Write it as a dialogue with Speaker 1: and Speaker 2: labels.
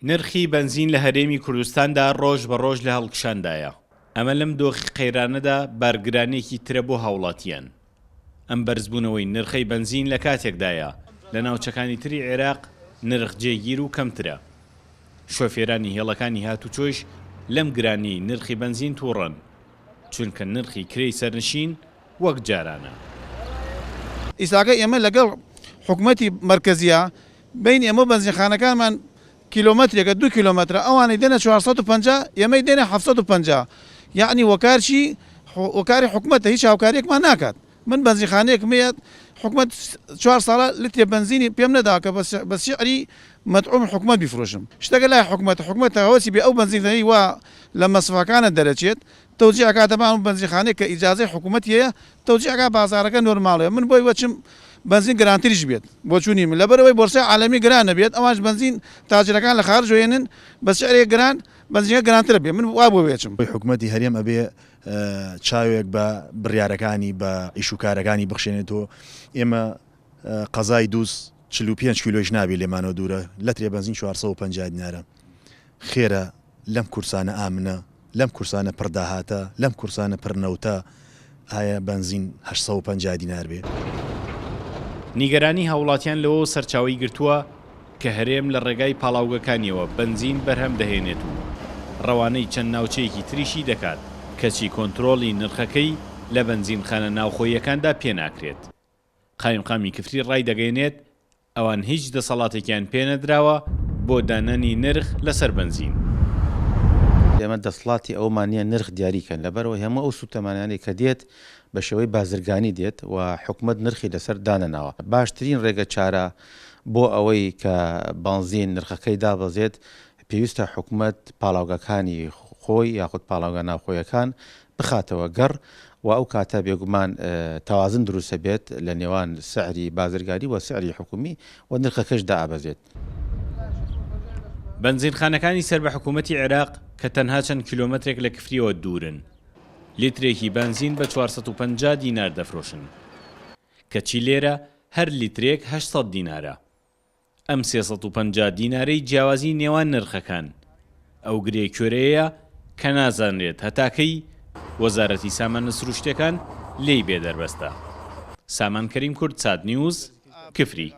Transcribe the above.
Speaker 1: نرخی بەنزین لە هەرێمی کوردستاندا ڕۆژ بە ڕۆژ لە هەڵکشاندایە، ئەمە لەم دۆخی قەیرانەدا بارگرانییەکی ترە بۆ هاوڵاتییان. ئەم بەرزبوونەوەی نرخەی بەنزین لە کاتێکدایە لە ناوچەکانی تری عێراق نرخ جێگیر و کەمترە. شۆفێرانی هێڵەکانی هاتوچۆیش لەم گرانیەی نرخی بەنزین توڕەن، چونکە نرخی کرێی سەرنشین وەک جارانە.
Speaker 2: ئیستاکە ئێمە لەگەڵ حکومەتی مەرکەزیا بەینی ئێمەو بەنزینخانەکانمان کیلۆمەترێکە دوو کیلۆمەترە ئەوانەی دێنە 450 ئێمەی دێنە 750 یەعنی وەکار چی وەکاری حکومەتە هیچ هاوکاریەکمان ناکات من بەنزینخانەیەکم هەیە حکومەت چوار ساڵە لترێ بەنزینی پێم نەدا کە بە سعری مەدعوم حکومەت بیفرۆشم شتەکە لای حکومەتە حکومەتە هەوەسی بێ ئەو بەنزینەی وا لە مەسفاکانە دەرەچێت تەوزیع ئەکاتە بە ئەم بەنزینخانەی کە ئیجازەی حکومەتی هەیە تەوزیع ئەکات بازاڕەکە نۆرماڵە من بۆی وەچم بەنزین گرانتریش بێت بۆچوونی من لەبەرئەوەی بۆرسەی عالەمی گران نەبێت ئەوانش بەنزین تاجرەکان لە خارج هێنن بە سعرێک گران بەنزینەکە گرانترە بێ من وا بۆ وێچم.
Speaker 3: حکومەتی هەرێم ئەبێ چاوێک بە بڕیارەکانی بە ئیش و کارەکانی بخشێنێتەوە ئێمە قەزای دووز 45 کیلۆیش نابێ لێمانەوە دوورە لەترێ بەنزین 450 دینارە خێرە لەم کورسانە ئامنە، لەم کورسانە پڕ داهاتە، لەم کورسانە پڕ نەوتە، ئایا بەنزین 850 دینار بێ؟
Speaker 1: نیگەرانی هاوڵاتیان لەوەوە سەرچاوەی گرتووە کە هەرێم لە ڕێگای پاڵاوگەکانیەوە بەنزین بەرهەم دەهێنێت و ڕەوانەی چەند ناوچەیەکی تریشی دەکات، کەچی کۆنترۆڵی نرخەکەی لە بەنزینخانە ناوخۆییەکاندا پێناکرێت. قایمقامی کفری ڕایدەگەیەنێت، ئەوان هیچ دەسەڵاتێکیان پێنەدراوە بۆ دانانی نرخ لەسەر بەنزین.
Speaker 4: ئێمە دەسڵاتی ئەوەمان نییە نرخ دیاری کەن، لەبەرئەوەی هەموو ئەو سوتەمەنیانەی کە دێت بە شێوەی بازرگانی دێت و حکومەت نرخی لەسەر دانەناوە. باشترین ڕێگە چارە بۆ ئەوەی کە بەنزین نرخەکەی دابەزێت پێویستە حکومەت پاڵاوگەکانی خۆی یاخود پاڵاوگە ناوخۆیەکان بخاتەوە گەڕ و ئەو کاتە بێگومان تەوازن دروستەبێت لە نێوان سعری بازرگانی و سعری حکومی و نرخەکەش دائەبەزێت.
Speaker 1: بەنزینخانەکانی سەر بە حکوومەتی عێراق کە تەنها چەند کیلۆمەترێک لە کفرییەوە دوورن، لیترێکی بەنزین بە 450 دینار دەفرۆشن، کەچی لێرە هەر لیترێک 800 دینارە. ئەم 350 دینارەی جیاوازی نێوان نرخەکان، ئەو گرێ کوێرەیەیە کە نازانرێت هەتا کەی وەزارەتی سامانە سروشتیەکان لێی بێ دەربەستە. سامان کەریم کوردسات نیوز، کفری.